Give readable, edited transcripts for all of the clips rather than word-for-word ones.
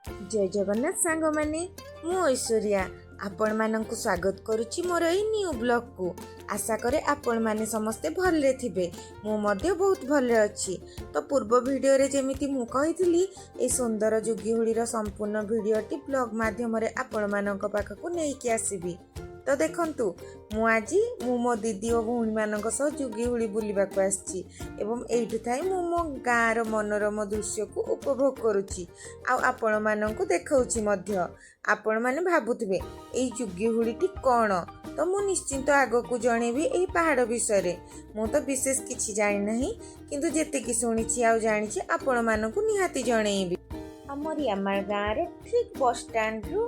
ଜୟ ଜଗନ୍ନାଥ ସାଙ୍ଗମାନେ, ମୁଁ ଐଶ୍ୱର୍ଯ୍ୟା ଆପଣମାନଙ୍କୁ ସ୍ୱାଗତ କରୁଛି ମୋର ଏଇ ନ୍ୟୁ ବ୍ଲଗ୍କୁ। ଆଶା କରେ ଆପଣମାନେ ସମସ୍ତେ ଭଲରେ ଥିବେ। ମୁଁ ମଧ୍ୟ ବହୁତ ଭଲରେ ଅଛି। ତ ପୂର୍ବ ଭିଡ଼ିଓରେ ଯେମିତି ମୁଁ କହିଥିଲି, ଏଇ ସୁନ୍ଦର ଯୁଗିହୁଳିର ସମ୍ପୂର୍ଣ୍ଣ ଭିଡ଼ିଓଟି ବ୍ଲଗ୍ ମାଧ୍ୟମରେ ଆପଣମାନଙ୍କ ପାଖକୁ ନେଇକି ଆସିବି। ତ ଦେଖନ୍ତୁ, ମୁଁ ଆଜି ମୁଁ ମୋ ଦିଦି ଓ ଭଉଣୀମାନଙ୍କ ସହ ଯୁଗିହୁଳି ବୁଲିବାକୁ ଆସିଛି ଏବଂ ଏଇଠି ଥାଇ ମୁଁ ମୋ ଗାଁର ମନୋରମ ଦୃଶ୍ୟକୁ ଉପଭୋଗ କରୁଛି ଆଉ ଆପଣମାନଙ୍କୁ ଦେଖାଉଛି ମଧ୍ୟ। ଆପଣମାନେ ଭାବୁଥିବେ ଏଇ ଯୁଗିହୁଳିଟି କ'ଣ? ତ ମୁଁ ନିଶ୍ଚିନ୍ତ ଆଗକୁ ଜଣେଇବି ଏହି ପାହାଡ଼ ବିଷୟରେ। ମୁଁ ତ ବିଶେଷ କିଛି ଜାଣିନାହିଁ, କିନ୍ତୁ ଯେତିକି ଶୁଣିଛି ଆଉ ଜାଣିଛି ଆପଣମାନଙ୍କୁ ନିହାତି ଜଣେଇବି। ଆମ ରିଆମାଳ ଗାଁର ଠିକ୍ ବସ୍ ଷ୍ଟାଣ୍ଡରୁ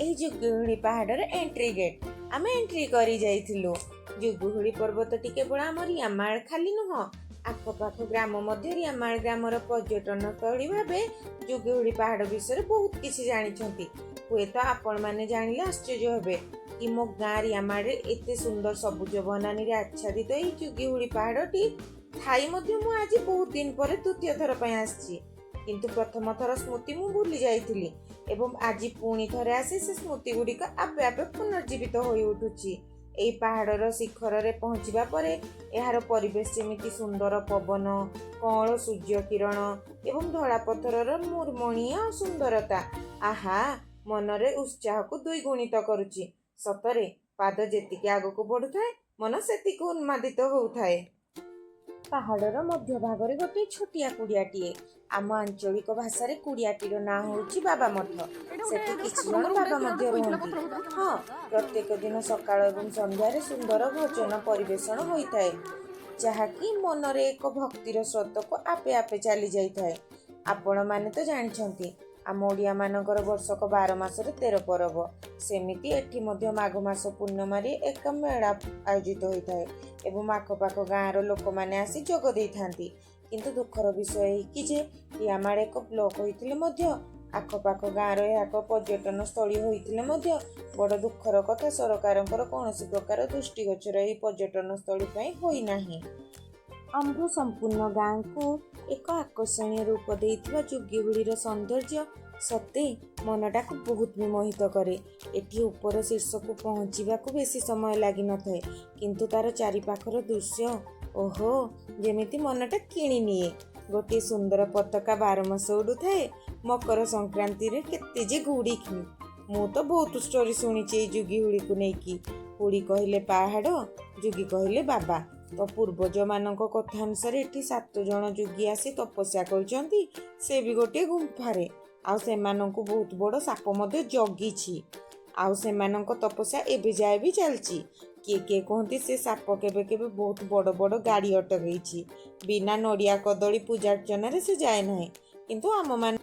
ଏହି ଯୁଗିହୁଳି ପାହାଡ଼ର ଏଣ୍ଟ୍ରି ଗେଟ୍। ଆମେ ଏଣ୍ଟ୍ରି କରି ଯାଇଥିଲୁ। ଯୁଗୁହୁଳି ପର୍ବତଟି କେବଳ ଆମ ରିଆମାଳ ଖାଲି ନୁହଁ, ଆଖପାଖ ଗ୍ରାମ ମଧ୍ୟ ରିଆମାଳ ଗ୍ରାମର ପର୍ଯ୍ୟଟନ ସ୍ଥଳୀ ଭାବେ ଯୁଗିହୁଳି ପାହାଡ଼ ବିଷୟରେ ବହୁତ କିଛି ଜାଣିଛନ୍ତି। ହୁଏତ ଆପଣମାନେ ଜାଣିଲେ ଆଶ୍ଚର୍ଯ୍ୟ ହେବେ କି ମୋ ଗାଁ ରିଆମାଳରେ ଏତେ ସୁନ୍ଦର ସବୁଜ ବନାନୀରେ ଆଚ୍ଛାଦିତ ଏହି ଯୁଗିହୁଳି ପାହାଡ଼ଟି ଥାଇ ମଧ୍ୟ ମୁଁ ଆଜି ବହୁତ ଦିନ ପରେ ଦ୍ୱିତୀୟ ଥର ପାଇଁ ଆସିଛି। କିନ୍ତୁ ପ୍ରଥମ ଥର ସ୍ମୃତି ମୁଁ ଭୁଲି ଯାଇଥିଲି ଏବଂ ଆଜି ପୁଣି ଥରେ ଆସି ସେ ସ୍ମୃତି ଗୁଡ଼ିକ ଆପେ ଆପେ ପୁନର୍ଜୀବିତ ହୋଇ ଉଠୁଛି। ଏହି ପାହାଡ଼ର ଶିଖରରେ ପହଞ୍ଚିବା ପରେ ଏହାର ପରିବେଶ ଯେମିତି ସୁନ୍ଦର ପବନ, କଅଁଳ ସୂର୍ଯ୍ୟ କିରଣ ଏବଂ ଧଳା ପଥରର ମୂର୍ମଣୀୟ ସୁନ୍ଦରତା, ଆହା, ମନରେ ଉତ୍ସାହକୁ ଦ୍ୱିଗୁଣିତ କରୁଛି। ସତରେ ପାଦ ଯେତିକି ଆଗକୁ ବଢ଼ୁଥାଏ, ମନ ସେତିକି ଉନ୍ମାଦିତ ହେଉଥାଏ। ପାହାଡ଼ର ମଧ୍ୟଭାଗରେ ଗୋଟିଏ ଛୋଟିଆ କୁଡ଼ିଆଟିଏ। ଆମ ଆଞ୍ଚଳିକ ଭାଷାରେ କୁଡ଼ିଆଟିର ନାଁ ହେଉଛି ବାବା ମଠ। ସେଠି କିଛି ଜଣ ବାବା ମଧ୍ୟ ରୁହନ୍ତି। ହଁ, ପ୍ରତ୍ୟେକ ଦିନ ସକାଳ ଏବଂ ସନ୍ଧ୍ୟାରେ ସୁନ୍ଦର ଭଜନ ପରିବେଷଣ ହୋଇଥାଏ, ଯାହାକି ମନରେ ଏକ ଭକ୍ତିର ସ୍ରୋତକୁ ଆପେ ଆପେ ଚାଲି ଯାଇଥାଏ। ଆପଣମାନେ ତ ଜାଣିଛନ୍ତି, ଆମ ଓଡ଼ିଆମାନଙ୍କର ବର୍ଷକ 12 ମାସରେ 13 ପରବ। ସେମିତି ଏଠି ମଧ୍ୟ ମାଘ ମାସ ପୂର୍ଣ୍ଣିମାରେ ଏକ ମେଳା ଆୟୋଜିତ ହୋଇଥାଏ ଏବଂ ଆଖପାଖ ଗାଁର ଲୋକମାନେ ଆସି ଯୋଗ ଦେଇଥାନ୍ତି। କିନ୍ତୁ ଦୁଃଖର ବିଷୟ ଏହିକି ଯେ ରିଆମାଳ ଏକ ବ୍ଲକ ହୋଇଥିଲେ ମଧ୍ୟ, ଆଖପାଖ ଗାଁର ଏହା ଏକ ପର୍ଯ୍ୟଟନ ସ୍ଥଳୀ ହୋଇଥିଲେ ମଧ୍ୟ, ବଡ଼ ଦୁଃଖର କଥା, ସରକାରଙ୍କର କୌଣସି ପ୍ରକାର ଦୃଷ୍ଟିଗୋଚର ଏହି ପର୍ଯ୍ୟଟନ ସ୍ଥଳୀ ପାଇଁ ହୋଇନାହିଁ। ଆମ୍ଭ ସମ୍ପୂର୍ଣ୍ଣ ଗାଁକୁ ଏକ ଆକର୍ଷଣୀୟ ରୂପ ଦେଇଥିବା ଯୁଗିହୁଳିର ସୌନ୍ଦର୍ଯ୍ୟ ସତେ ମନଟାକୁ ବହୁତ ବିମୋହିତ କରେ। ଏଠି ଉପର ଶୀର୍ଷକୁ ପହଞ୍ଚିବାକୁ ବେଶୀ ସମୟ ଲାଗିନଥାଏ, କିନ୍ତୁ ତାର ଚାରିପାଖର ଦୃଶ୍ୟ, ଓହୋ, ଯେମିତି ମନଟା କିଣି ନିଏ। ଗୋଟିଏ ସୁନ୍ଦର ପତାକା 12 ମାସ ଉଡ଼ୁଥାଏ। ମକର ସଂକ୍ରାନ୍ତିରେ କେତେ ଯେ ଗୁଡ଼ି! ମୁଁ ତ ବହୁତ ଷ୍ଟୋରି ଶୁଣିଛି ଏଇ ଯୁଗିହୁଳିକୁ ନେଇକି। ହୁଳି କହିଲେ ପାହାଡ଼, ଯୁଗି କହିଲେ ବାବା। ତ ପୂର୍ବଜମାନଙ୍କ କଥା ଅନୁସାରେ ଏଠି ସାତ ଜଣ ଯୁଗୀ ଆସି ତପସ୍ୟା କରିଛନ୍ତି, ସେ ବି ଗୋଟିଏ ଗୁମ୍ଫାରେ। ଆଉ ସେମାନଙ୍କୁ ବହୁତ ବଡ଼ ସାପ ମଧ୍ୟ ଜଗିଛି ଆଉ ସେମାନଙ୍କ ତପସ୍ୟା ଏବେ ଯାଏ ବି ଚାଲିଛି। କିଏ କିଏ କୁହନ୍ତି ସେ ସାପ କେବେ କେବେ ବହୁତ ବଡ଼ ବଡ଼ ଗାଡ଼ି ଅଟକେଇଛି। ବିନା ନଡ଼ିଆ କଦଳୀ ପୂଜା ଅର୍ଚ୍ଚନାରେ ସେ ଯାଏ ନାହିଁ। କିନ୍ତୁ ଆମମାନେ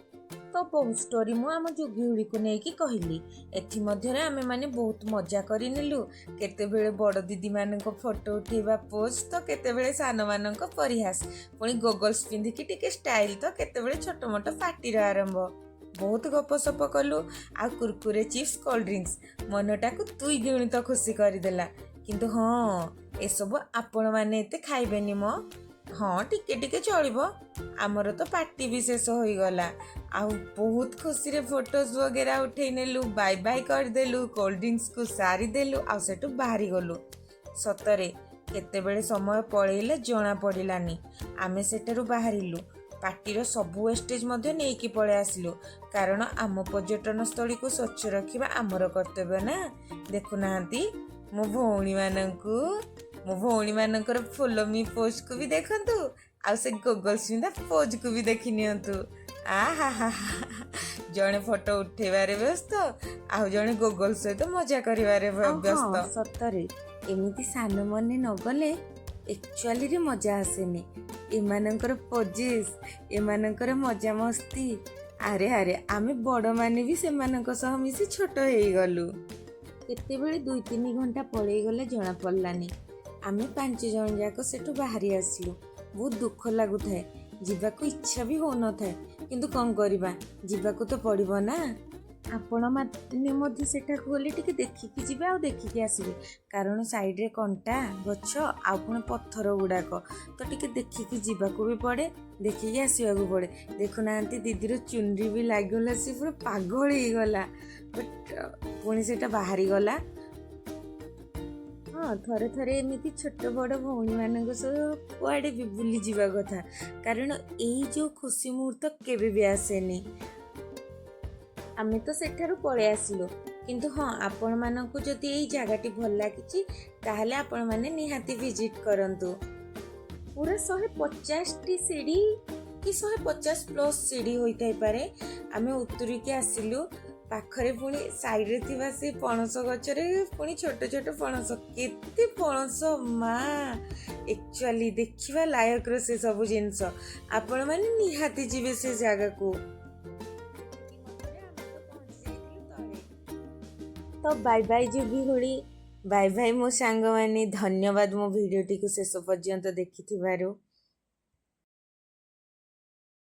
ତ ବହୁତ ଷ୍ଟୋରି ମୁଁ ଆମ ଯୁଗିହୁଳିକୁ ନେଇକି କହିଲି। ଏଥିମଧ୍ୟରେ ଆମେମାନେ ବହୁତ ମଜା କରିନେଲୁ। କେତେବେଳେ ବଡ଼ ଦିଦିମାନଙ୍କ ଫଟୋ ଉଠେଇବା ପୋଜ୍ ତ କେତେବେଳେ ସାନମାନଙ୍କ ପରିହାସ, ପୁଣି ଗୋଗଲ୍ସ ପିନ୍ଧିକି ଟିକେ ଷ୍ଟାଇଲ୍ ତ କେତେବେଳେ ଛୋଟ ମୋଟ ପାର୍ଟିର ଆରମ୍ଭ। ବହୁତ ଗପସପ କଲୁ ଆଉ କୁରକୁରେ, ଚିପ୍ସ, କୋଲ୍ଡ ଡ୍ରିଙ୍କସ୍ ମନଟାକୁ ଦ୍ୱିଗୁଣିତ ଖୁସି କରିଦେଲା। କିନ୍ତୁ ହଁ, ଏସବୁ ଆପଣମାନେ ଏତେ ଖାଇବେନି ମ। ହଁ, ଟିକେ ଟିକେ ଚଳିବ। ଆମର ତ ପାର୍ଟି ବି ଶେଷ ହୋଇଗଲା ଆଉ ବହୁତ ଖୁସିରେ ଫଟୋଜ୍ ବଗେରା ଉଠେଇ ନେଲୁ, ବାଇ ବାଇ କରିଦେଲୁ, କୋଲ୍ଡ ଡ୍ରିଙ୍କସକୁ ସାରିଦେଲୁ ଆଉ ସେଠୁ ବାହାରି ଗଲୁ। ସତରେ କେତେବେଳେ ସମୟ ପଳେଇଲା ଜଣା ପଡ଼ିଲାନି। ଆମେ ସେଠାରୁ ବାହାରିଲୁ, ପାର୍ଟିର ସବୁ ୱେଷ୍ଟେଜ୍ ମଧ୍ୟ ନେଇକି ପଳେଇ ଆସିଲୁ, କାରଣ ଆମ ପର୍ଯ୍ୟଟନ ସ୍ଥଳୀକୁ ସ୍ୱଚ୍ଛ ରଖିବା ଆମର କର୍ତ୍ତବ୍ୟ ନା। ଦେଖୁନାହାନ୍ତି ମୋ ଭଉଣୀମାନଙ୍କୁ? ମୋ ଭଉଣୀମାନଙ୍କର ଫଲୋ ମି ପୋଜ୍କୁ ବି ଦେଖନ୍ତୁ ଆଉ ସେ ଗୋଗଲ୍ସ ପିନ୍ଧା ପୋଜ୍କୁ ବି ଦେଖି ନିଅନ୍ତୁ। ଆ ହା ହା ହା, ଜଣେ ଫଟୋ ଉଠେଇବାରେ ବ୍ୟସ୍ତ ଆଉ ଜଣେ ଗୋଗଲ ସହିତ ମଜା କରିବାରେ ବ୍ୟସ୍ତ। ସତରେ ଏମିତି ସାନମାନେ ନଗଲେ ଆକ୍ଚୁଆଲିରେ ମଜା ଆସେନି। ଏମାନଙ୍କର ପୋଜେସ୍, ଏମାନଙ୍କର ମଜାମସ୍ତି, ଆରେ ଆରେ, ଆମେ ବଡ଼ମାନେ ବି ସେମାନଙ୍କ ସହ ମିଶି ଛୋଟ ହେଇଗଲୁ। କେତେବେଳେ 2-3 ଘଣ୍ଟା ପଳେଇଗଲେ ଜଣା ପଡ଼ିଲାନି। ଆମେ ପାଞ୍ଚ ଜଣ ଯାକ ସେଠୁ ବାହାରି ଆସିଲୁ। ବହୁତ ଦୁଃଖ ଲାଗୁଥାଏ, ଯିବାକୁ ଇଚ୍ଛା ବି ହେଉନଥାଏ, କିନ୍ତୁ କ'ଣ କରିବା, ଯିବାକୁ ତ ପଡ଼ିବ ନା। ଆପଣମାନେ ମଧ୍ୟ ସେଠାକୁ ଗଲେ ଟିକେ ଦେଖିକି ଯିବେ ଆଉ ଦେଖିକି ଆସିବେ, କାରଣ ସାଇଡ଼ରେ କଣ୍ଟା ଗଛ ଆଉ ପୁଣି ପଥର ଗୁଡ଼ାକ, ତ ଟିକେ ଦେଖିକି ଯିବାକୁ ବି ପଡ଼େ, ଦେଖିକି ଆସିବାକୁ ପଡ଼େ। ଦେଖୁନାହାନ୍ତି, ଦିଦିର ଚୁନରି ବି ଲାଗିଗଲା, ସେ ପୁରା ପାଗଳ ହେଇଗଲା, ବଟ୍ ପୁଣି ସେଇଟା ବାହାରିଗଲା। ହଁ, ଥରେ ଥରେ ଏମିତି ଛୋଟ ବଡ଼ ଭଉଣୀମାନଙ୍କ ସହ କୁଆଡ଼େ ବି ବୁଲିଯିବା କଥା, କାରଣ ଏଇ ଯେଉଁ ଖୁସି ମୁହୂର୍ତ୍ତ କେବେ ବି ଆସେନି। ଆମେ ତ ସେଠାରୁ ପଳେଇ ଆସିଲୁ, କିନ୍ତୁ ହଁ, ଆପଣମାନଙ୍କୁ ଯଦି ଏଇ ଜାଗାଟି ଭଲ ଲାଗିଛି, ତାହେଲେ ଆପଣମାନେ ନିହାତି ଭିଜିଟ୍ କରନ୍ତୁ। ପୁରା 150ଟି ସିଢ଼ି କି 150 ପ୍ଲସ୍ ସିଢ଼ି ହୋଇଥାଇପାରେ। ଆମେ ଉତୁରିକି ଆସିଲୁ। ପାଖରେ ପୁଣି ସାଇଡ଼ରେ ଥିବା ସେ ପଣସ ଗଛରେ ପୁଣି ଛୋଟ ଛୋଟ ପଣସ, କେତେ ପଣସ ମା! ଏକ୍ଚୁଆଲି ଦେଖିବା ଲାୟକର ସେ ସବୁ ଜିନିଷ। ଆପଣମାନେ ନିହାତି ଯିବେ ସେ ଜାଗାକୁ। ଆମେ ତ ପହଞ୍ଚି ଯାଇଥିଲୁ ତଳେ। ତ ବାଇ ବାଇ ଜୁବିହୁଳି, ବାଇ ବାଇ ମୋ ସାଙ୍ଗମାନେ। ଧନ୍ୟବାଦ ମୋ ଭିଡ଼ିଓଟିକୁ ଶେଷ ପର୍ଯ୍ୟନ୍ତ ଦେଖିଥିବାରୁ।